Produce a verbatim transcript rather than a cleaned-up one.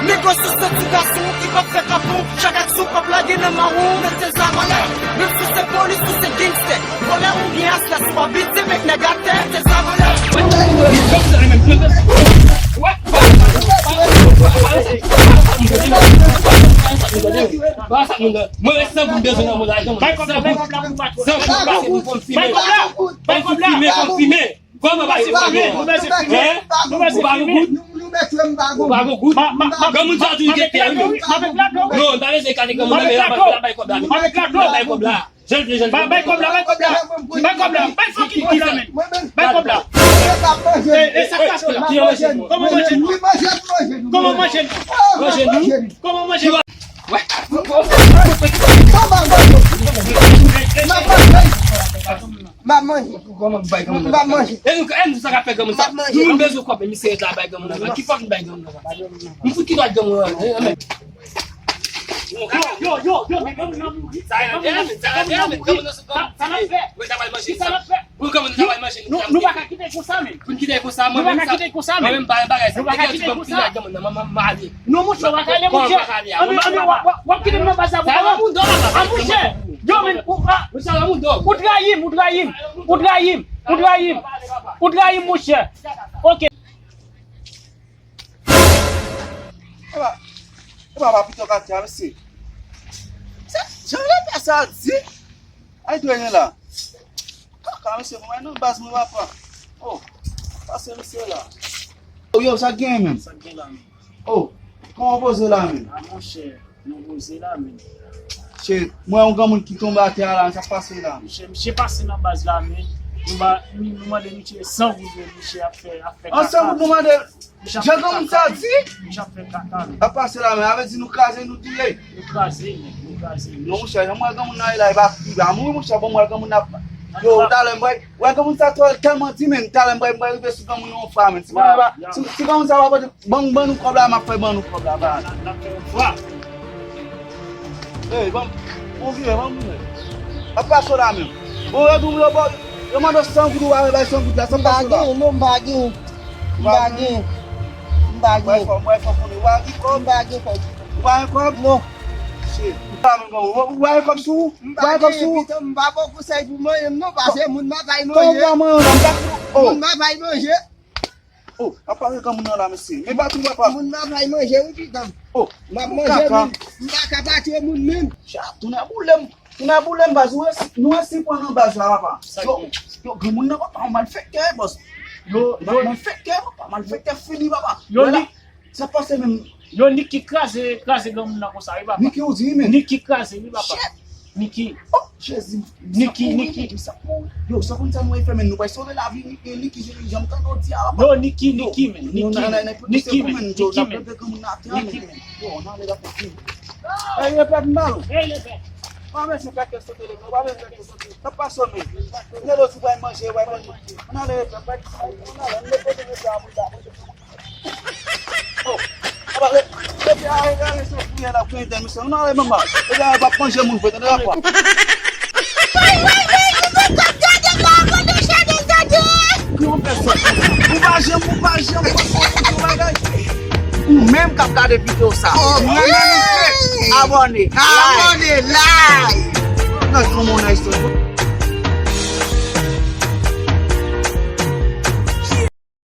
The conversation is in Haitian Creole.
Negosye se ti gason ki p ap fè kapon. Chak aksyon p ap lage nan mawon. Mete zam anlè. Menm si se polis ou se gangstè, vòlè oubyen aslè, si w abitye met nèg atè, mete zam anlè. Mwen rete san goud bezwen nan mwen la. San goud. San goud pase pou fòm fimen. Fòm fimen, fòm fimen. Kòman pa gen pwoblèm? Hein? Ou pa gen goud? Ou pa gen goud? Granmoun sa toujou gen tè, wi. Non, m pa bezwen kale granmoun nan, men la bay kòb la, men. La bay kòb la. Jèn, jèn, jèn. Bay kòb la, bay kòb la. Bay kòb la. Bay fucking kòb la, men. Bay kòb la. E, e sa k pase la? Kòman manje nou? Kòman manje nou? Kòman manje nou? Kòman manje nou? M ap manje. M ap manje. E nou, e nou sa ka fè granmoun sa? Nou bezwen kòb, men misye ret la bay granmoun nan. Ki fòk nou bay granmoun nan? M fout ki dwat granmoun nan. Yo, yo, yo, yo, men granmoun nan mouri. Sa n ap fè? Sa n ap fè? Pou granmoun nan ta bay manje. Nou pa ka kite konsa, men. Pou n kite konsa, mwen menm sa. Nou pa ka kite konsa, men. Mwen menm pa yon bagay sa. Nou pa ka kite konsa. Mwen menm pa yon bagay sa. Non, monchè, w pa ka ale, monchè. Anben, anben, w ap kite m nan baz la pou kòb. An, monchè. Yo, men, ou, a, ou trayi m, ou trayi m, ou trayi m, ou trayi m, ou trayi m, monchè. Ok. Epa, epa, pa pito katya, mesye. Se jan lepè sa di. Ay, dwe gen la. Kaka, mesye, mwen nan baz mwen, papa. Oh, pase mesye la. Oh, yo, sa k gen menm? Sa k gen la menm? Oh, kòman w poze la menm? A, monchè, nou poze la menm. Shit, mwen yon granmoun ki tonbe atè a la, sa k pase la? Misye, misye pase nan baz la menm. Nou ba, nou, nou mande misye san goud, men misye ap fè, ap fè kaka. An san goud nou mande? Jan granmoun sa di? Misye ap fè kaka, men. Ap pase la, men, sa vle di nou kraze, nou touye. Nou kraze, men, nou kraze, men. Non, monchè, jan m wè granmoun nan ye la, li pa, li pa mouri, monchè, bon, m wè granmoun nan ap, yo, talè m wè, wè granmoun sa twò, tèlman di, men, talè m wè, m wè rive sou granmoun nan yon fwa, men. Si granmoun sa pa, si, si granmoun sa pa pote, ban, ban nou kòb la, m ap fè ban nou kòb la, ba. N ap fè yon fwa. Ey, ban m, bon vire, ban m vire. Ap pase la, men. Bon, yo di w, yo ba, yo mande w san goud, ou pa vle bay san goud la, sa k pase la? M pa gen, non, m pa gen. M pa gen. M pa gen. Mwen fò, mwen fò konnen. Ou pa gen kòb? M pa gen kòb. Ou pa gen kòb? Non. Shit. Ou pa menm kòb. Ou pa gen kòb sou ou? Ou pa gen kòb sou ou? M pa gen, pitit, m pa pran konsèy pou mwen menm non, paske moun m ap bay manje. Kòb la mwen, m pa, oh. Moun m ap bay manje. Oh, ap pale granmoun nan la, mesye. Men pa tou, papa. Moun m ap bay manje, wi, pitit. Oh, m ap manje, kaka. M pa ka pa touye moun menm. Chat, tounen boule m. Tounen boule m, baz. Nou resi, nou resi pran nan baz la, papa. Yo, yo, granmoun nan, papa, malfektè, bòs. Yo, yo, malfektè, papa, malfektè fini, papa. Yo, sa pase menm. Yo, Niki kraze, kraze granmoun nan konsa, wi, papa. Niki, ou di, men. Niki kraze, wi, papa. Shit. Niki. Oh, Jezi. Niki, Niki. Yo, sa konn sa nou fè, men nou pral sove lavi Niki, Niki, janm tande w di a, papa. Yo, Niki, Niki, men. Niki, men. Niki, men. Niki, men. Yo, nan ale la, papa. Ey, lepè, m ba w. Ey, lepè. Pa bezwen fè kè sote, lepè. Pa bezwen fè kè sote. Sa pase, men. Nèg yo di, bay manje, bay manje. Ann ale, lepè, bay, ann ale, ann ale, kote mesye a, mwen la. Oh, apa le, le pye a, e, e, se fouye la, fouye dèyè misye. Non, e, manman. E, e, pa manje moun vre, tande, apa. Woy, woy, woy, nou mèt ap gade la, gade chèn de zade. Ki yon pèsòn konsa? Ou pa janm, ou pa janm, ou pa janm, ou pa janm, ou pa janm. Ou menm k ap gade videyo sa. Oh, mwen menm, abòne, like. Abòne, like. Nan, kòman w nan istwa?